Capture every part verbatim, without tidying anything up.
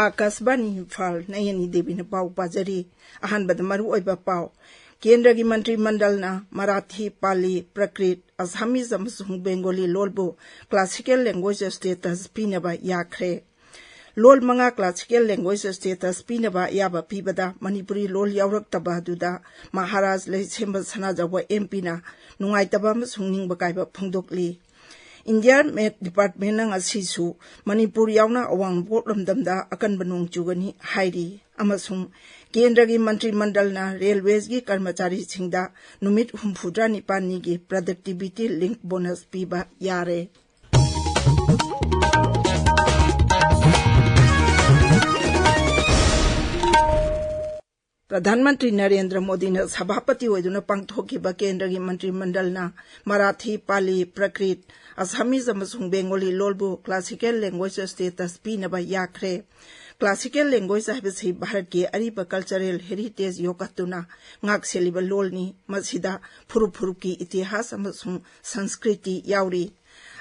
ꯑꯥꯀꯥꯁꯕꯥꯅꯤ ꯏꯝꯐꯥꯜ, ꯅꯌꯅꯤ ꯗꯦꯕꯤꯅ ꯄꯥꯎ ꯄꯥꯖꯔꯤ꯫ ꯑꯍꯥꯟꯕꯗ ꯃꯔꯨꯑꯣꯏꯕ ꯄꯥꯎ꯫ ꯀꯦꯟꯗ꯭ꯔꯒꯤ ꯃꯟꯇ꯭ꯔꯤ ꯃꯟꯗꯜꯅ ꯃꯔꯥꯊꯤ, ꯄꯥꯂꯤ, ꯄ꯭ꯔꯀ꯭ꯔꯤꯠ, ꯑꯁꯥꯃꯤꯖ ꯑꯃꯁꯨꯡ ꯕꯦꯡꯒꯣꯂꯤ ꯂꯣꯜꯕꯨ classical language status ꯄꯤꯅꯕ ꯌꯥꯈ꯭ꯔꯦ꯫ ꯂꯣꯜ ꯃꯉꯥ classical language status ꯄꯤꯅꯕ ꯑꯌꯥꯕ ꯄꯤꯕꯗ ꯃꯅꯤꯄꯨꯔꯤ ꯂꯣꯜ ꯌꯥꯎꯔꯛꯇꯕ ꯑꯗꯨꯗ ꯃꯍꯥꯔꯥꯖ ꯂꯩꯁꯦꯝꯕ ꯁꯅꯥꯖꯥꯎꯕ MPꯅ ꯅꯨꯡꯉꯥꯏꯇꯕ ꯑꯃꯁꯨꯡ ꯅꯤꯡꯕ ꯀꯥꯏꯕ ꯐꯣꯡꯗꯣꯛꯂꯤ꯫ India Met Departmentꯅ ꯉꯁꯤꯁꯨ ꯃꯅꯤꯄꯨꯔ ꯌꯥꯎꯅ ꯑꯋꯥꯡ ꯅꯣꯡꯄꯣꯛ ꯂꯝꯗꯝꯗ ꯑꯀꯟꯕ ꯅꯣꯡ ꯆꯨꯒꯅꯤ ꯍꯥꯏꯔꯤ꯫ ꯑꯃꯁꯨꯡ ꯀꯦꯟꯗ꯭ꯔꯒꯤ ꯃꯟꯇ꯭ꯔꯤ ꯃꯟꯗꯜꯅ railwaysꯒꯤ ꯀꯔꯃꯆꯥꯔꯤꯁꯤꯡꯗ ꯅꯨꯃꯤꯠ ꯍꯨꯝꯐꯨꯇꯔꯥꯅꯤꯄꯥꯟꯅꯤꯒꯤ productivity link bonus ꯄꯤꯕ ꯌꯥꯔꯦ꯫ ꯄ꯭ꯔꯙꯥꯟ ꯃꯟꯇ꯭ꯔꯤ ꯅꯔꯦꯟꯗ꯭ꯔ ꯃꯣꯗꯤꯅ ꯁꯚꯥꯄꯇꯤ ꯑꯣꯏꯗꯨꯅ ꯄꯥꯡꯊꯣꯛꯈꯤꯕ ꯀꯦꯟꯗ꯭ꯔꯒꯤ ꯃꯟꯇ꯭ꯔꯤ ꯃꯟꯗꯜꯅ ꯃꯔꯥꯊꯤ, ꯄꯥꯂꯤ, ꯄ꯭ꯔꯀ꯭ꯔꯤꯠ, ꯑꯁꯥꯃꯤꯖ ꯑꯃꯁꯨꯡ ꯕꯦꯡꯒꯣꯂꯤ ꯂꯣꯜꯕꯨ classical language status ꯄꯤꯅꯕ ꯌꯥꯈ꯭ꯔꯦ꯫ Classical language ꯍꯥꯏꯕꯁꯤ ꯚꯥꯔꯠꯀꯤ ꯑꯔꯤꯕ cultural heritage ꯌꯣꯛꯈꯠꯇꯨꯅ ꯉꯥꯛꯁꯦꯜꯂꯤꯕ ꯂꯣꯜꯅꯤ꯫ ꯃꯁꯤꯗ ꯐꯨꯔꯨꯞ ꯐꯨꯔꯨꯞꯀꯤ ꯏꯇꯤꯍꯥꯁ ꯑꯃꯁꯨꯡ ꯁꯪꯁꯀ꯭ꯔꯤꯇꯤ ꯌꯥꯎꯔꯤ꯫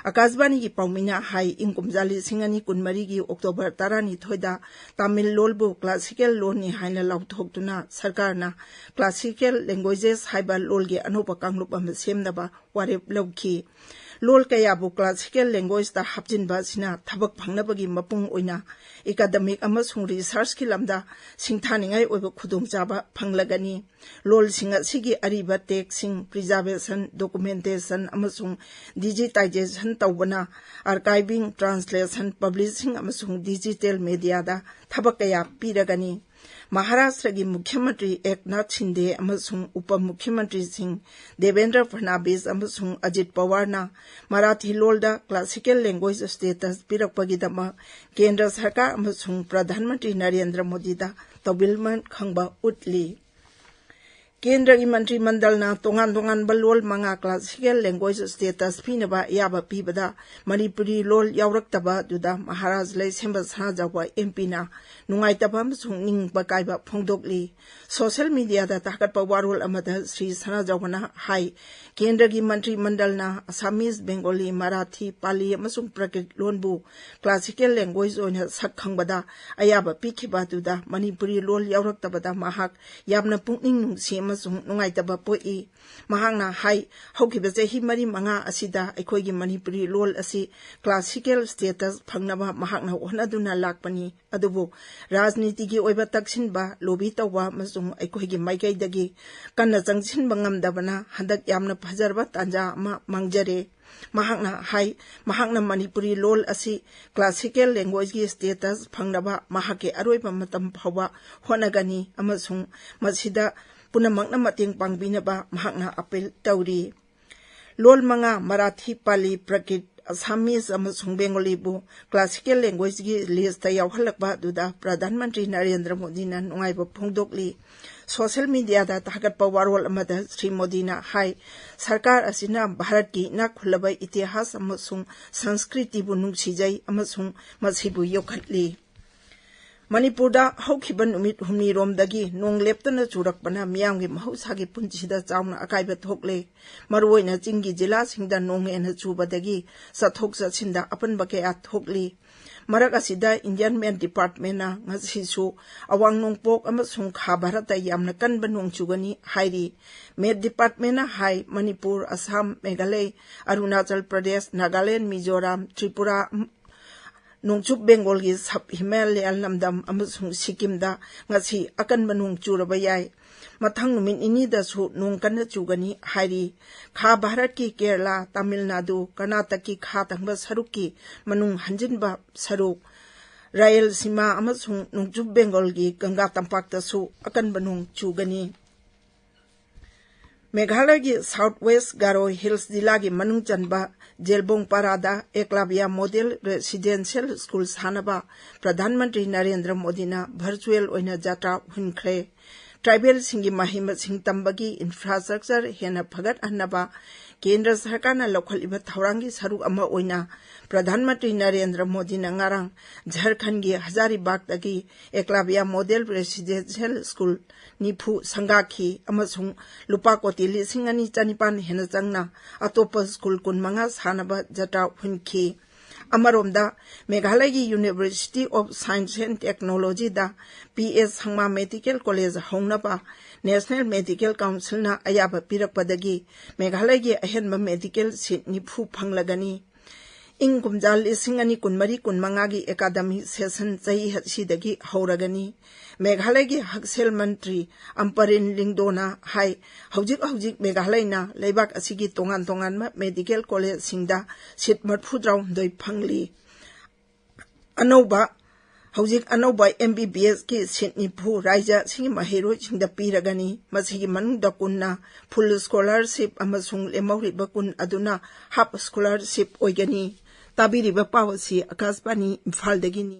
ꯑꯥꯀꯥꯁꯕꯥꯅꯤꯒꯤ ꯄꯥꯎꯃꯤꯅ ꯍꯥꯏ, ꯏꯪ ꯀꯨꯝꯖꯥ ꯂꯤꯁꯤꯡ ꯑꯅꯤ ꯀꯨꯟꯃꯔꯤꯒꯤ October ꯇꯔꯥꯅꯤꯊꯣꯏꯗ ꯇꯥꯃꯤꯜ ꯂꯣꯜꯕꯨ classical ꯂꯣꯟꯅꯤ ꯍꯥꯏꯅ ꯂꯥꯎꯊꯣꯛꯇꯨꯅ ꯁꯔꯀꯥꯔꯅ classical languages ꯍꯥꯏꯕ ꯂꯣꯜꯒꯤ ꯑꯅꯧꯕ ꯀꯥꯡꯂꯨꯞ ꯑꯃ ꯁꯦꯝꯅꯕ ꯋꯥꯔꯦꯞ ꯂꯧꯈꯤ꯫ ꯂꯣꯜ ꯀꯌꯥꯕꯨ classical languageꯇ ꯍꯥꯞꯆꯤꯟꯕ ꯑꯁꯤꯅ ꯊꯕꯛ ꯐꯪꯅꯕꯒꯤ ꯃꯄꯨꯡ ꯑꯣꯏꯅ academic ꯑꯃꯁꯨꯡ researchꯀꯤ ꯂꯝꯗ ꯁꯤꯡꯊꯥꯅꯤꯡꯉꯥꯏ ꯑꯣꯏꯕ ꯈꯨꯗꯣꯡꯆꯥꯕ ꯐꯪꯂꯒꯅꯤ꯫ ꯂꯣꯜꯁꯤꯡ ꯑꯁꯤꯒꯤ ꯑꯔꯤꯕ textꯁꯤꯡ preservation, documentation ꯑꯃꯁꯨꯡ digitization ꯇꯧꯕꯅ archiving, translation, publishing ꯑꯃꯁꯨꯡ digital mediaꯗ ꯊꯕꯛ ꯀꯌꯥ ꯄꯤꯔꯒꯅꯤ꯫ ꯃꯍꯥꯔꯥꯁꯇ꯭ꯔꯒꯤ ꯃꯨꯈ꯭ꯌ ꯃꯟꯇ꯭ꯔꯤ ꯑꯦꯛꯅꯥꯊ ꯁꯤꯟꯗꯦ ꯑꯃꯁꯨꯡ ꯎꯄ ꯃꯨꯈ꯭ꯌ ꯃꯟꯇ꯭ꯔꯤꯁꯤꯡ ꯗꯦꯕꯦꯟꯗ꯭ꯔ ꯐꯗꯅꯕꯤꯁ ꯑꯃꯁꯨꯡ ꯑꯖꯤꯠ ꯄꯋꯥꯔꯅ ꯃꯔꯥꯊꯤ ꯂꯣꯜꯗ classical language status ꯄꯤꯔꯛꯄꯒꯤꯗꯃꯛ ꯀꯦꯟꯗ꯭ꯔ ꯁꯔꯀꯥꯔ ꯑꯃꯁꯨꯡ ꯄ꯭ꯔꯙꯥꯟ ꯃꯟꯇ꯭ꯔꯤ ꯅꯔꯦꯟꯗ꯭ꯔ ꯃꯣꯗꯤꯗ ꯇꯧꯕꯤꯃꯜ ꯈꯪꯕ ꯎꯠꯂꯤ꯫ ꯀꯦꯟꯗ꯭ꯔꯒꯤ ꯃꯟꯇ꯭ꯔꯤ ꯃꯟꯗꯜꯅ ꯇꯣꯉꯥꯟ ꯇꯣꯉꯥꯟꯕ ꯂꯣꯜ ꯃꯉꯥ classical language status ꯄꯤꯅꯕ ꯑꯌꯥꯕ ꯄꯤꯕꯗ ꯃꯅꯤꯄꯨꯔꯤ ꯂꯣꯜ ꯌꯥꯎꯔꯛꯇꯕ ꯑꯗꯨꯗ ꯃꯍꯥꯔꯥꯖ ꯂꯩꯁꯦꯝꯕ ꯁꯅꯥꯖꯥꯎꯕ ꯑꯦꯝ ꯄꯤꯅ ꯅꯨꯡꯉꯥꯏꯇꯕ ꯑꯃꯁꯨꯡ ꯅꯤꯡꯕ ꯀꯥꯏꯕ ꯐꯣꯡꯗꯣꯛꯂꯤ꯫ ꯁꯣꯁꯤꯌꯦꯜ ꯃꯤꯗꯤꯌꯥꯗ ꯊꯥꯒꯠꯄ ꯋꯥꯔꯣꯜ ꯑꯃꯗ ꯁ꯭ꯔꯤ ꯁꯅꯥꯖꯥꯎꯕꯅ ꯍꯥꯏ, ꯀꯦꯟꯗ꯭ꯔꯒꯤ ꯃꯟꯇ꯭ꯔꯤ ꯃꯟꯗꯜꯅ ꯑꯁꯥꯃꯤꯁ, ꯕꯦꯡꯒꯣꯂꯤ, ꯃꯔꯥꯊꯤ, ꯄꯥꯂꯤ ꯑꯃꯁꯨꯡ ꯄ꯭ꯔꯀ꯭ꯔꯤꯠ ꯂꯣꯟꯕꯨ classical language ꯑꯣꯏꯅ ꯁꯛ ꯈꯪꯕꯗ ꯑꯌꯥꯕ ꯄꯤꯈꯤꯕ ꯑꯗꯨꯗ ꯃꯅꯤꯄꯨꯔꯤ ꯂꯣꯜ ꯌꯥꯎꯔꯛꯇꯕꯗ ꯃꯍꯥꯛ ꯌꯥꯝꯅ ꯄꯨꯛꯅꯤꯡ ꯅꯨꯡꯁꯤ ꯑꯃꯁꯨꯡ ꯅꯨꯡꯉꯥꯏꯇꯕ ꯄꯣꯛꯏ꯫ ꯃꯍꯥꯛꯅ ꯍꯥꯏ, ꯍꯧꯈꯤꯕ ꯆꯍꯤ ꯃꯔꯤ ꯃꯉꯥ ꯑꯁꯤꯗ ꯑꯩꯈꯣꯏꯒꯤ ꯃꯅꯤꯄꯨꯔꯤ ꯂꯣꯜ ꯑꯁꯤ classical status ꯐꯪꯅꯕ ꯃꯍꯥꯛꯅ ꯍꯣꯠꯅꯗꯨꯅ ꯂꯥꯛꯄꯅꯤ꯫ ꯑꯗꯨꯕꯨ ꯔꯥꯖꯅꯤꯇꯤꯒꯤ ꯑꯣꯏꯕ ꯇꯛꯁꯤꯟꯕ, ꯂꯣꯕꯤ ꯇꯧꯕ ꯑꯃꯁꯨꯡ ꯑꯩꯈꯣꯏꯒꯤ ꯃꯥꯏꯀꯩꯗꯒꯤ ꯀꯟꯅ ꯆꯪꯁꯤꯟꯕ ꯉꯝꯗꯕꯅ ꯍꯟꯗꯛ ꯌꯥꯝꯅ ꯐꯖꯔꯕ ꯇꯥꯟꯖꯥ ꯑꯃ ꯃꯥꯡꯖꯔꯦ꯫ ꯃꯍꯥꯛꯅ ꯍꯥꯏ, ꯃꯍꯥꯛꯅ ꯃꯅꯤꯄꯨꯔꯤ ꯂꯣꯜ ꯑꯁꯤ classical languageꯀꯤ status ꯐꯪꯅꯕ ꯃꯍꯥꯛꯀꯤ ꯑꯔꯣꯏꯕ ꯃꯇꯝ ꯐꯥꯎꯕ ꯍꯣꯠꯅꯒꯅꯤ ꯑꯃꯁꯨꯡ ꯃꯁꯤꯗ ꯄꯨꯝꯅꯃꯛꯅ ꯃꯇꯦꯡ ꯄꯥꯡꯕꯤꯅꯕ ꯃꯍꯥꯛꯅ ꯑꯄꯤꯜ ꯇꯧꯔꯤ꯫ ꯂꯣꯜ ꯃꯉꯥ, ꯃꯔꯥꯊꯤ, ꯄꯥꯂꯤ, ꯄ꯭ꯔꯀ꯭ꯔꯤꯠ, ꯑꯁꯥꯃꯤꯁ ꯑꯃꯁꯨꯡ ꯕꯦꯡꯒꯣꯂꯤꯕꯨ classical languageꯀꯤ listꯇ ꯌꯥꯎꯍꯜꯂꯛꯄ ꯑꯗꯨꯗ ꯄ꯭ꯔꯙꯥꯟ ꯃꯟꯇ꯭ꯔꯤ ꯅꯔꯦꯟꯗ꯭ꯔ ꯃꯣꯗꯤꯅ ꯅꯨꯡꯉꯥꯏꯕ ꯐꯣꯡꯗꯣꯛꯂꯤ꯫ ꯁꯣꯁꯤꯌꯦꯜ ꯃꯤꯗꯤꯌꯥꯗ ꯊꯥꯒꯠꯄ ꯋꯥꯔꯣꯜ ꯑꯃꯗ ꯁ꯭ꯔꯤ ꯃꯣꯗꯤꯅ ꯍꯥꯏ, ꯁꯔꯀꯥꯔ ꯑꯁꯤꯅ ꯚꯥꯔꯠꯀꯤ ꯏꯅꯥꯛ ꯈꯨꯜꯂꯕ ꯏꯇꯤꯍꯥꯁ ꯑꯃꯁꯨꯡ ꯁꯪꯁꯀ꯭ꯔꯤꯇꯤꯕꯨ ꯅꯨꯡꯁꯤꯖꯩ ꯑꯃꯁꯨꯡ ꯃꯁꯤꯕꯨ ꯌꯣꯛꯈꯠꯂꯤ꯫ ꯃꯅꯤꯄꯨꯔꯗ ꯍꯧꯈꯤꯕ ꯅꯨꯃꯤꯠ ꯍꯨꯝꯅꯤꯔꯣꯝꯗꯒꯤ ꯅꯣꯡ ꯂꯦꯞꯇꯅ ꯆꯨꯔꯛꯄꯅ ꯃꯤꯌꯥꯝꯒꯤ ꯃꯍꯧꯁꯥꯒꯤ ꯄꯨꯟꯁꯤꯗ ꯆꯥꯎꯅ ꯑꯀꯥꯏꯕ ꯊꯣꯛꯂꯦ꯫ ꯃꯔꯨꯑꯣꯏꯅ ꯆꯤꯡꯒꯤ ꯖꯤꯂꯥꯁꯤꯡꯗ ꯅꯣꯡ ꯍꯦꯟꯅ ꯆꯨꯕꯗꯒꯤ ꯆꯠꯊꯣꯛ ꯆꯠꯁꯤꯟꯗ ꯑꯄꯟꯕ ꯀꯌꯥ ꯊꯣꯛꯂꯤ꯫ ꯃꯔꯛ ꯑꯁꯤꯗ Indian Met Departmentꯅ ꯉꯁꯤꯁꯨ ꯑꯋꯥꯡ ꯅꯣꯡꯄꯣꯛ ꯑꯃꯁꯨꯡ ꯈꯥ ꯚꯥꯔꯠꯇ ꯌꯥꯝꯅ ꯀꯟꯕ ꯅꯣꯡ ꯆꯨꯒꯅꯤ ꯍꯥꯏꯔꯤ꯫ Met Departmentꯅ ꯍꯥꯏ, ꯃꯅꯤꯄꯨꯔ, ꯑꯁꯥꯝ, ꯃꯦꯘꯥꯂꯌ, ꯑꯔꯨꯅꯥꯆꯜ ꯄ꯭ꯔꯗꯦꯁ, ꯅꯥꯒꯥꯂꯦꯟ, ꯃꯤꯖꯣꯔꯥꯝ, ꯇ꯭ꯔꯤꯄꯨꯔꯥ, ꯅꯣꯡꯆꯨꯞ ꯕꯦꯡꯒꯣꯜꯒꯤ sub Himalayan ꯂꯝꯗꯝ ꯑꯃꯁꯨꯡ ꯁꯤꯛꯀꯤꯝꯗ ꯉꯁꯤ ꯑꯀꯟꯕ ꯅꯣꯡ ꯆꯨꯔꯕ ꯌꯥꯏ꯫ ꯃꯊꯪ ꯅꯨꯃꯤꯠ ꯅꯤꯅꯤꯗꯁꯨ ꯅꯣꯡ ꯀꯟꯅ ꯆꯨꯒꯅꯤ ꯍꯥꯏꯔꯤ꯫ ꯈꯥ ꯚꯥꯔꯠꯀꯤ ꯀꯦꯔꯂꯥ, ꯇꯥꯃꯤꯜ ꯅꯥꯗꯨ, ꯀꯔꯅꯥꯇꯛꯀꯤ ꯈꯥ ꯊꯪꯕ ꯁꯔꯨꯛꯀꯤ ꯃꯅꯨꯡ ꯍꯟꯖꯤꯟꯕ ꯁꯔꯨꯛ, ꯔꯥꯌꯦꯜꯁꯤꯃꯥ ꯑꯃꯁꯨꯡ ꯅꯣꯡꯆꯨꯞ ꯕꯦꯡꯒꯣꯜꯒꯤ ꯒꯪꯒꯥ ꯇꯝꯄꯥꯛꯇꯁꯨ ꯑꯀꯟꯕ ꯅꯣꯡ ꯆꯨꯒꯅꯤ꯫ ꯃꯦꯘꯥꯂꯌꯒꯤ South West Garo Hills ꯖꯤꯂꯥꯒꯤ ꯃꯅꯨꯡ ꯆꯟꯕ ꯖꯦꯜꯕꯣꯡꯄꯥꯔꯥꯗ ꯑꯦꯀꯂꯕ꯭ꯌ Model Residential School ꯁꯥꯅꯕ ꯄ꯭ꯔꯙꯥꯟ ꯃꯟꯇ꯭ꯔꯤ ꯅꯔꯦꯟꯗ꯭ꯔ ꯃꯣꯗꯤꯅ virtual ꯑꯣꯏꯅ ꯖꯥꯇ꯭ꯔꯥ ꯍꯨꯟꯈ꯭ꯔꯦ꯫ ꯇ꯭ꯔꯥꯏꯕꯦꯜꯁꯤꯡꯒꯤ ꯃꯍꯩ ꯃꯁꯤꯡ ꯇꯝꯕꯒꯤ ꯏꯟꯐ꯭ꯔꯥꯁ꯭ꯇ꯭ꯔꯛꯆꯔ ꯍꯦꯟꯅ ꯐꯒꯠꯍꯟꯅꯕ ꯀꯦꯟꯗ꯭ꯔ ꯁꯔꯀꯥꯔꯅ ꯂꯧꯈꯠꯂꯤꯕ ꯊꯧꯔꯥꯡꯒꯤ ꯁꯔꯨꯛ ꯑꯃ ꯑꯣꯏꯅ ꯄ꯭ꯔꯙꯥꯟ ꯃꯟꯇ꯭ꯔꯤ ꯅꯔꯦꯟꯗ꯭ꯔ ꯃꯣꯗꯤꯅ ꯉꯔꯥꯡ ꯖꯔꯈꯟꯒꯤ ꯍꯖꯥꯔꯤꯕꯥꯒꯇꯒꯤ ꯑꯦꯀꯂꯥꯕ꯭ꯌꯥ ꯃꯣꯗꯦꯜ ꯔꯦꯁꯤꯗꯦꯟꯁꯤꯌꯦꯜ ꯁ꯭ꯀꯨꯜ ꯅꯤꯐꯨ ꯁꯪꯒꯥꯈꯤ ꯑꯃꯁꯨꯡ ꯂꯨꯄꯥ ꯀꯣꯇꯤ ꯂꯤꯁꯤꯡ ꯑꯅꯤ ꯆꯅꯤꯄꯥꯟ ꯍꯦꯟꯅ ꯆꯪꯅ ꯑꯇꯣꯞꯄ ꯁ꯭ꯀꯨꯜ ꯀꯨꯟꯃꯉꯥ ꯁꯥꯅꯕ ꯖꯇ꯭ꯔꯥ ꯍꯨꯟꯈꯤ꯫ ꯑꯃꯔꯣꯝꯗ, ꯃꯦꯘꯥꯂꯌꯒꯤ University of Science and Technologyꯗ P S Sangma medical college ꯍꯧꯅꯕ ꯅꯦꯁꯅꯦꯜ ꯃꯦꯗꯤꯀꯦꯜ ꯀꯥꯎꯟꯁꯤꯜꯅ ꯑꯌꯥꯕ ꯄꯤꯔꯛꯄꯗꯒꯤ ꯃꯦꯘꯥꯂꯌꯒꯤ ꯑꯍꯦꯟꯕ ꯃꯦꯗꯤꯀꯦꯜ ꯁꯤꯠ ꯅꯤꯐꯨ ꯐꯪꯂꯒꯅꯤ꯫ ꯏꯪ ꯀꯨꯝꯖꯥ ꯂꯤꯁꯤꯡ ꯑꯅꯤ ꯀꯨꯟꯃꯔꯤ ꯀꯨꯟꯃꯉꯥꯒꯤ ꯑꯦꯀꯥꯗꯃꯤꯛ ꯁꯦꯁꯟ ꯆꯍꯤ ꯑꯁꯤꯗꯒꯤ ꯍꯧꯔꯒꯅꯤ꯫ ꯃꯦꯘꯥꯂꯌꯒꯤ ꯍꯛꯁꯦꯜ ꯃꯟꯇ꯭ꯔꯤ ꯑꯝꯄꯔꯤꯟ ꯂꯤꯡꯗꯣꯅ ꯍꯥꯏ, ꯍꯧꯖꯤꯛ ꯍꯧꯖꯤꯛ ꯃꯦꯘꯥꯂꯌꯅ ꯂꯩꯕꯥꯛ ꯑꯁꯤꯒꯤ ꯇꯣꯉꯥꯟ ꯇꯣꯉꯥꯟꯕ ꯃꯦꯗꯤꯀꯦꯜ ꯀꯣꯂꯦꯖꯁꯤꯡꯗ ꯁꯤꯠ ꯃꯔꯤꯐꯨ ꯇꯔꯥꯍꯨꯝꯗꯣꯏ ꯐꯪꯂꯤ꯫ ꯑꯅꯧꯕ, ꯍꯧꯖꯤꯛ ꯑꯅꯧꯕ ꯑꯦꯝ ꯕꯤ ꯕꯤ ꯑꯦꯁꯀꯤ ꯁꯤꯠ ꯅꯤꯐꯨ ꯔꯥꯖ꯭ꯌ ꯑꯁꯤꯒꯤ ꯃꯍꯩꯔꯣꯏꯁꯤꯡꯗ ꯄꯤꯔꯒꯅꯤ꯫ ꯃꯁꯤꯒꯤ ꯃꯅꯨꯡꯗ ꯀꯨꯟꯅ ꯐꯨꯜ ꯁ꯭ꯀꯣꯂꯔꯁꯤꯞ ꯑꯃꯁꯨꯡ ꯂꯦꯝꯍꯧꯔꯤꯕ ꯀꯨꯟ ꯑꯗꯨꯅ ꯍꯥꯐ ꯁ꯭ꯀꯣꯂꯔꯁꯤꯞ ꯑꯣꯏꯒꯅꯤ꯫ ꯇꯥꯕꯤꯔꯤꯕ ꯄꯥꯎ ꯑꯁꯤ ꯑꯀꯥꯁꯕꯥꯅꯤ ꯏꯝꯐꯥꯜꯗꯒꯤꯅꯤ꯫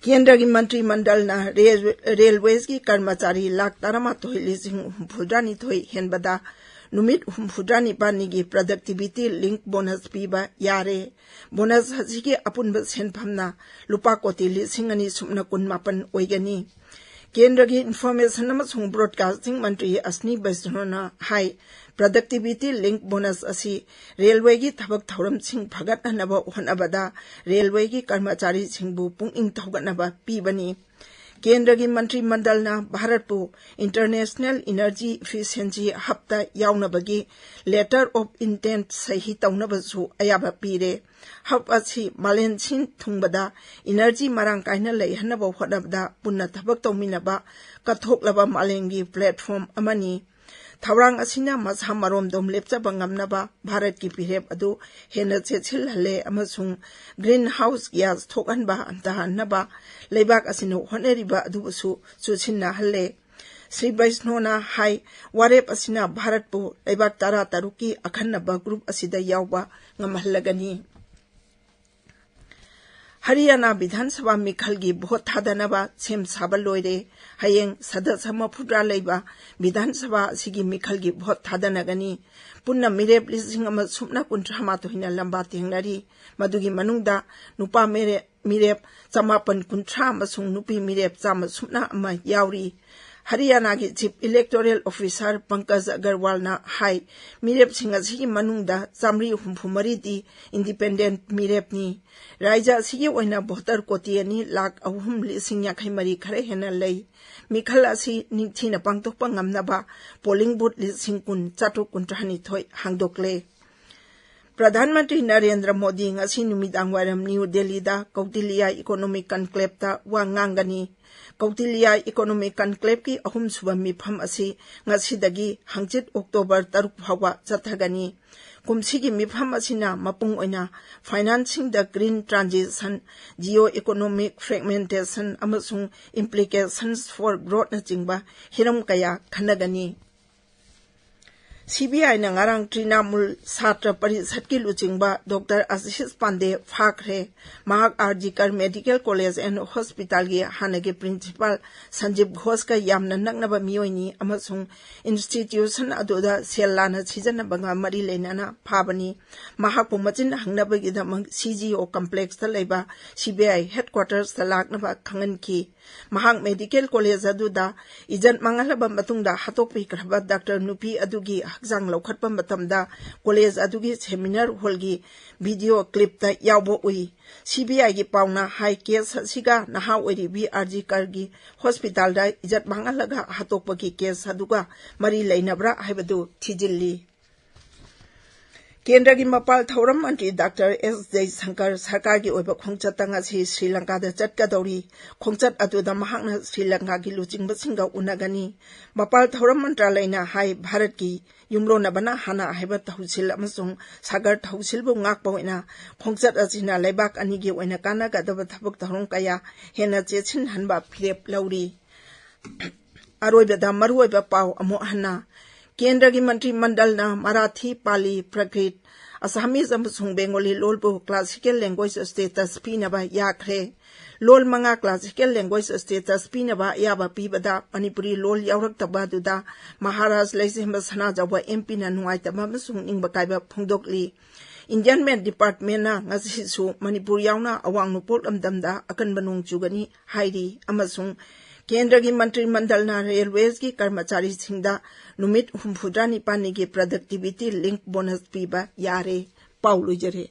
ꯀꯦꯟꯗ꯭ꯔꯒꯤ ꯃꯟꯇ꯭ꯔꯤ ꯃꯟꯗꯜꯅ ꯔꯦꯜ-, ꯔꯦꯜꯋꯦꯁꯀꯤ ꯀꯔꯃꯆꯥꯔꯤ ꯂꯥꯈ ꯇꯔꯥꯃꯥꯊꯣꯏ ꯂꯤꯁꯤꯡ ꯍꯨꯝꯐꯨꯇꯔꯥꯅꯤꯊꯣꯏ ꯍꯦꯟꯕꯗ ꯅꯨꯃꯤꯠ ꯍꯨꯝꯐꯨꯇꯔꯥꯅꯤꯄꯥꯟꯅꯤꯒꯤ ꯄ꯭ꯔꯗꯛꯇꯤꯚꯤꯇꯤ ꯂꯤꯡꯛ ꯕꯣꯅꯁ ꯄꯤꯕ ꯌꯥꯔꯦ꯫ ꯕꯣꯅꯁ ꯑꯁꯤꯒꯤ ꯑꯄꯨꯟꯕ ꯁꯦꯟꯐꯝꯅ ꯂꯨꯄꯥ ꯀꯣꯇꯤ ꯂꯤꯁꯤꯡ ꯑꯅꯤ ꯁꯨꯞꯅ ꯀꯨꯟꯃꯥꯄꯟ ꯑꯣꯏꯒꯅꯤ꯫ ꯀꯦꯟꯗ꯭ꯔꯒꯤ ꯏꯟꯐꯣꯔꯃꯦꯁꯟ ꯑꯃꯁꯨꯡ ꯕ꯭ꯔꯣꯗꯀꯥꯁꯇꯤꯡ ꯃꯟꯇ꯭ꯔꯤ ꯑꯁꯅꯤ ꯕꯩꯁꯅꯣꯅ ꯍꯥꯏ, ꯄ꯭ꯔꯗꯛꯇꯤꯚꯤꯇꯤ ꯂꯤꯡꯛ ꯕꯣꯅꯁ ꯑꯁꯤ ꯔꯦꯜꯋꯦꯒꯤ ꯊꯕꯛ ꯊꯧꯔꯝꯁꯤꯡ ꯐꯒꯠꯍꯟꯅꯕ ꯍꯣꯠꯅꯕꯗ ꯔꯦꯜꯋꯦꯒꯤ ꯀꯔꯃꯆꯥꯔꯤꯁꯤꯡꯕꯨ ꯄꯨꯛꯅꯤꯡ ꯊꯧꯒꯠꯅꯕ ꯄꯤꯕꯅꯤ꯫ ꯀꯦꯟꯗ꯭ꯔꯒꯤ ꯃꯟꯇ꯭ꯔꯤ ꯃꯟꯗꯜꯅ ꯚꯥꯔꯠꯄꯨ international energy efficiency ꯍꯕꯇ ꯌꯥꯎꯅꯕꯒꯤ letter of ꯏꯟꯇꯦꯟꯠ ꯁꯍꯤ ꯇꯧꯅꯕꯁꯨ ꯑꯌꯥꯕ ꯄꯤꯔꯦ꯫ ꯍꯕ ꯑꯁꯤ ꯃꯥꯂꯦꯝ ꯁꯤꯟ ꯊꯨꯡꯕꯗ ꯏꯅꯔꯖꯤ ꯃꯔꯥꯡ ꯀꯥꯏꯅ ꯂꯩꯍꯟꯅꯕ ꯍꯣꯠꯅꯕꯗ ꯄꯨꯟꯅ ꯊꯕꯛ ꯇꯧꯃꯤꯟꯅꯕ ꯀꯠꯊꯣꯛꯂꯕ ꯃꯥꯂꯦꯝꯒꯤ ꯄ꯭ꯂꯦꯠꯐꯣꯔꯝ ꯑꯃꯅꯤ꯫ ꯊꯧꯔꯥꯡ ꯑꯁꯤꯅ ꯃꯁꯥ ꯃꯔꯣꯝꯗꯣꯝ ꯂꯦꯞꯆꯕ ꯉꯝꯅꯕ ꯚꯥꯔꯠꯀꯤ ꯐꯤꯔꯦꯞ ꯑꯗꯨ ꯍꯦꯟꯅ ꯆꯦꯠꯁꯤꯜꯍꯜꯂꯦ ꯑꯃꯁꯨꯡ ꯒ꯭ꯔꯤꯟ ꯍꯥꯎꯁ ꯒ꯭ꯌꯥꯁ ꯊꯣꯛꯍꯟꯕ ꯍꯟꯊꯍꯟꯅꯕ ꯂꯩꯕꯥꯛ ꯑꯁꯤꯅ ꯍꯣꯠꯅꯔꯤꯕ ꯑꯗꯨꯕꯨꯁꯨ ꯆꯨꯁꯤꯟꯅꯍꯜꯂꯦ꯫ ꯁ꯭ꯔꯤ ꯕꯩꯁꯅꯣꯅ ꯍꯥꯏ, ꯋꯥꯔꯦꯞ ꯑꯁꯤꯅ ꯚꯥꯔꯠꯄꯨ ꯂꯩꯕꯥꯛ ꯇꯔꯥꯇꯔꯨꯛꯀꯤ ꯑꯈꯟꯅꯕ ꯒ꯭ꯔꯨꯞ ꯑꯁꯤꯗ ꯌꯥꯎꯕ ꯉꯝꯍꯜꯂꯒꯅꯤ꯫ ꯍꯔꯤꯌꯥꯅꯥ ꯕꯤꯙꯥꯟ ꯁꯚꯥ ꯃꯤꯈꯜꯒꯤ ꯚꯣꯠ ꯊꯥꯗꯅꯕ ꯁꯦꯝ ꯁꯥꯕ ꯂꯣꯏꯔꯦ꯫ ꯍꯌꯦꯡ ꯁꯗꯁ꯭ꯌ ꯃꯔꯤꯐꯨꯇꯔꯥ ꯂꯩꯕ ꯕꯤꯙꯥꯟ ꯁꯚꯥ ꯑꯁꯤꯒꯤ ꯃꯤꯈꯜꯒꯤ ꯚꯣꯠ ꯊꯥꯗꯅꯒꯅꯤ꯫ ꯄꯨꯟꯅ ꯃꯤꯔꯦꯞ ꯂꯤꯁꯤꯡ ꯑꯃ ꯁꯨꯞꯅ ꯀꯨꯟꯊ꯭ꯔꯥ ꯃꯥꯊꯣꯏꯅ ꯂꯝꯕꯥ ꯊꯦꯡꯅꯔꯤ꯫ ꯃꯗꯨꯒꯤ ꯃꯅꯨꯡꯗ ꯅꯨꯄꯥ ꯃꯤꯔꯦꯞ, ꯃꯤꯔꯦꯞ ꯆꯃꯥꯄꯟ ꯀꯨꯟꯊ꯭ꯔꯥ ꯑꯃꯁꯨꯡ ꯅꯨꯄꯤ ꯃꯤꯔꯦꯞ ꯆꯥꯝꯃ ꯁꯨꯞꯅ ꯑꯃ ꯌꯥꯎꯔꯤ꯫ ꯍꯔꯤꯌꯥꯅꯥꯒꯤ Chief Electoral Officer ꯄꯪꯀꯖ ꯑꯒꯔꯋꯥꯜꯅ ꯍꯥꯏ, ꯃꯤꯔꯦꯞꯁꯤꯡ ꯑꯁꯤꯒꯤ ꯃꯅꯨꯡꯗ ꯆꯥꯃꯔꯤ ꯍꯨꯝꯐꯨ ꯃꯔꯤꯗꯤ independent ꯃꯤꯔꯦꯞꯅꯤ꯫ ꯔꯥꯖ꯭ꯌ ꯑꯁꯤꯒꯤ ꯑꯣꯏꯅ ꯚꯣꯇꯔ ꯀꯣꯇꯤ ꯑꯅꯤ ꯂꯥꯈ ꯑꯍꯨꯝ ꯂꯤꯁꯤꯡ ꯌꯥꯡꯈꯩ ꯃꯔꯤ ꯈꯔ ꯍꯦꯟꯅ ꯂꯩ꯫ ꯃꯤꯈꯜ ꯑꯁꯤ ꯅꯤꯡꯊꯤꯅ ꯄꯥꯡꯊꯣꯛꯄ ꯉꯝꯅꯕ polling booth ꯂꯤꯁꯤꯡ ꯀꯨꯟ ꯆꯥꯇ꯭ꯔꯨꯛ ꯀꯨꯟꯊ꯭ꯔꯥꯅꯤꯊꯣꯏ ꯍꯥꯡꯗꯣꯛꯂꯦ꯫ ꯄ꯭ꯔꯙꯥꯟ ꯃꯟꯇ꯭ꯔꯤ ꯅꯔꯦꯟꯗ꯭ꯔ ꯃꯣꯗꯤ ꯉꯁꯤ ꯅꯨꯃꯤꯗꯥꯡ ꯋꯥꯏꯔꯝ ꯅ꯭ꯌꯨ ꯗꯦꯜꯂꯤꯗ ꯀꯧꯇꯤꯜꯌꯥ Economic Conclaveꯇ ꯋꯥ ꯉꯥꯡꯒꯅꯤ꯫ ꯀꯧꯇꯤꯜꯌꯥ Economic Conclaveꯀꯤ ꯑꯍꯨꯝꯁꯨꯕ ꯃꯤꯐꯝ ꯑꯁꯤ ꯉꯁꯤꯗꯒꯤ ꯍꯪꯆꯤꯠ October ꯇꯔꯨꯛ ꯐꯥꯎꯕ ꯆꯠꯊꯒꯅꯤ꯫ ꯀꯨꯝꯁꯤꯒꯤ ꯃꯤꯐꯝ ꯑꯁꯤꯅ ꯃꯄꯨꯡ ꯑꯣꯏꯅ financingꯗ green transition, geo-economic fragmentation ꯑꯃꯁꯨꯡ implications for growthꯅꯆꯤꯡꯕ ꯍꯤꯔꯝ ꯀꯌꯥ ꯈꯟꯅꯒꯅꯤ꯫ CBIꯅ ꯉꯔꯥꯡ ꯇ꯭ꯔꯤꯅꯥꯃꯨꯜ ꯁꯥꯇ꯭ꯔ ꯄꯔꯤꯁꯠꯀꯤ ꯂꯨꯆꯤꯡꯕ ꯗꯣꯛꯇꯔ ꯑꯁꯤꯁ ꯄꯥꯟꯗꯦ ꯐꯥꯈ꯭ꯔꯦ꯫ ꯃꯍꯥꯛ R G Kar Medical College and Hospitalꯒꯤ ꯍꯥꯟꯅꯒꯤ principal ꯁꯟꯖꯤꯕ ꯘꯣꯁꯀ ꯌꯥꯝꯅ ꯅꯛꯅꯕ ꯃꯤꯑꯣꯏꯅꯤ ꯑꯃꯁꯨꯡ institution ꯑꯗꯨꯗ ꯁꯦꯜ ꯂꯥꯟꯅ ꯁꯤꯖꯤꯟꯅꯕꯒ ꯃꯔꯤ ꯂꯩꯅꯅ ꯐꯥꯕꯅꯤ꯫ ꯃꯍꯥꯛꯄꯨ ꯃꯆꯤꯟ ꯍꯪꯅꯕꯒꯤꯗꯃꯛ CGO complexꯇ ꯂꯩꯕ CBI headquartersꯇ ꯂꯥꯛꯅꯕ ꯈꯪꯍꯟꯈꯤ꯫ ꯃꯍꯥꯛ medical college ꯑꯗꯨꯗ ꯏꯖꯠ ꯃꯥꯡꯍꯜꯂꯕ ꯃꯇꯨꯡꯗ ꯍꯥꯠꯇꯣꯛꯄꯤꯈ꯭ꯔꯕ ꯗꯥꯛꯇꯔ ꯅꯨꯄꯤ ꯑꯗꯨꯒꯤ ꯍꯛꯆꯥꯡ ꯂꯧꯈꯠꯄ ꯃꯇꯝꯗ college ꯑꯗꯨꯒꯤ seminar hallꯒꯤ video clipꯇ ꯌꯥꯎꯕ ꯎꯏ꯫ CBIꯒꯤ ꯄꯥꯎꯅ ꯍꯥꯏ, case ꯑꯁꯤꯒ ꯅꯍꯥ ꯑꯣꯏꯔꯤꯕꯤ R G Karꯒꯤ hospitalꯗ ꯏꯖꯠ ꯃꯥꯡꯍꯜꯂꯒ ꯍꯥꯠꯇꯣꯛꯄꯒꯤ case ꯑꯗꯨꯒ ꯃꯔꯤ ꯂꯩꯅꯕ꯭ꯔꯥ ꯍꯥꯏꯕꯗꯨ ꯊꯤꯖꯤꯜꯂꯤ꯫ ꯀꯦꯟꯗ꯭ꯔꯒꯤ ꯃꯄꯥꯜ ꯊꯧꯔꯝ ꯃꯟꯇ꯭ꯔꯤ ꯗꯥꯛꯇꯔ ꯑꯦꯁ ꯖꯌꯁꯪꯀꯔ ꯁꯔꯀꯥꯔꯒꯤ ꯑꯣꯏꯕ ꯈꯣꯡꯆꯠꯇ ꯉꯁꯤ ꯁ꯭ꯔꯤ ꯂꯪꯀꯥꯗ ꯆꯠꯀꯗꯧꯔꯤ꯫ ꯈꯣꯡꯆꯠ ꯑꯗꯨꯗ ꯃꯍꯥꯛꯅ ꯁ꯭ꯔꯤ ꯂꯪꯀꯥꯒꯤ ꯂꯨꯆꯤꯡꯕꯁꯤꯡꯒ ꯎꯅꯒꯅꯤ꯫ ꯃꯄꯥꯜ ꯊꯧꯔꯝ ꯃꯟꯇ꯭ꯔꯥꯂꯌꯅ ꯍꯥꯏ, ꯚꯥꯔꯠꯀꯤ ꯌꯨꯝꯂꯣꯟꯅꯕꯅ ꯍꯥꯟꯅ ꯍꯥꯏꯕ ꯊꯧꯁꯤꯜ ꯑꯃꯁꯨꯡ ꯁꯥꯒꯔ ꯊꯧꯁꯤꯜꯕꯨ ꯉꯥꯛꯄ ꯑꯣꯏꯅ ꯈꯣꯡꯆꯠ ꯑꯁꯤꯅ ꯂꯩꯕꯥꯛ ꯑꯅꯤꯒꯤ ꯑꯣꯏꯅ ꯀꯥꯟꯅꯒꯗꯕ ꯊꯕꯛ ꯊꯧꯔꯝ ꯀꯌꯥ ꯍꯦꯟꯅ ꯆꯦꯠꯁꯤꯟꯍꯟꯕ ꯐꯤꯔꯦꯞ ꯂꯧꯔꯤ꯫ ꯑꯔꯣꯏꯕꯗ ꯃꯔꯨꯑꯣꯏꯕ ꯄꯥꯎ ꯑꯃꯨꯛ ꯍꯟꯅ꯫ ꯀꯦꯟꯗ꯭ꯔꯒꯤ ꯃꯟꯇ꯭ꯔꯤ ꯃꯟꯗꯜꯅ ꯃꯔꯥꯊꯤ, ꯄꯥꯂꯤ, ꯄ꯭ꯔꯀ꯭ꯔꯤꯠ, ꯑꯁꯥꯃꯤꯁ ꯑꯃꯁꯨꯡ ꯕꯦꯡꯒꯣꯂꯤ ꯂꯣꯜꯕꯨ classical language status ꯄꯤꯅꯕ ꯌꯥꯈ꯭ꯔꯦ꯫ ꯂꯣꯜ ꯃꯉꯥ classical language status ꯄꯤꯅꯕ ꯑꯌꯥꯕ ꯄꯤꯕꯗ ꯃꯅꯤꯄꯨꯔꯤ ꯂꯣꯜ ꯌꯥꯎꯔꯛꯇꯕ ꯑꯗꯨꯗ ꯃꯍꯥꯔꯥꯖ ꯂꯩꯁꯦꯝꯕ ꯁꯅꯥꯖꯥꯎꯕ MPꯅ ꯅꯨꯡꯉꯥꯏꯇꯕ ꯑꯃꯁꯨꯡ ꯅꯤꯡꯕ ꯀꯥꯏꯕ ꯐꯣꯡꯗꯣꯛꯂꯤ꯫ Indian Mail Departmentꯅ ꯉꯁꯤꯁꯨ ꯃꯅꯤꯄꯨꯔ ꯌꯥꯎꯅ ꯑꯋꯥꯡ ꯅꯣꯡꯄꯣꯛ ꯂꯝꯗꯝꯗ ꯑꯀꯟꯕ ꯅꯣꯡ ꯆꯨꯒꯅꯤ ꯍꯥꯏꯔꯤ ꯑꯃꯁꯨꯡ ꯀꯦꯟꯗ꯭ꯔꯒꯤ ꯃꯟꯇ꯭ꯔꯤ ꯃꯟꯗꯜꯅ railwaysꯀꯤ ꯀꯔꯃꯆꯥꯔꯤꯁꯤꯡꯗ ꯅꯨꯃꯤꯠ ꯍꯨꯝꯐꯨꯇꯔꯥꯅꯤꯄꯥꯜꯅꯤꯒꯤ productivity link bonus ꯄꯤꯕ ꯌꯥꯔꯦ꯫ ꯄꯥꯎ ꯂꯣꯏꯖꯔꯦ꯫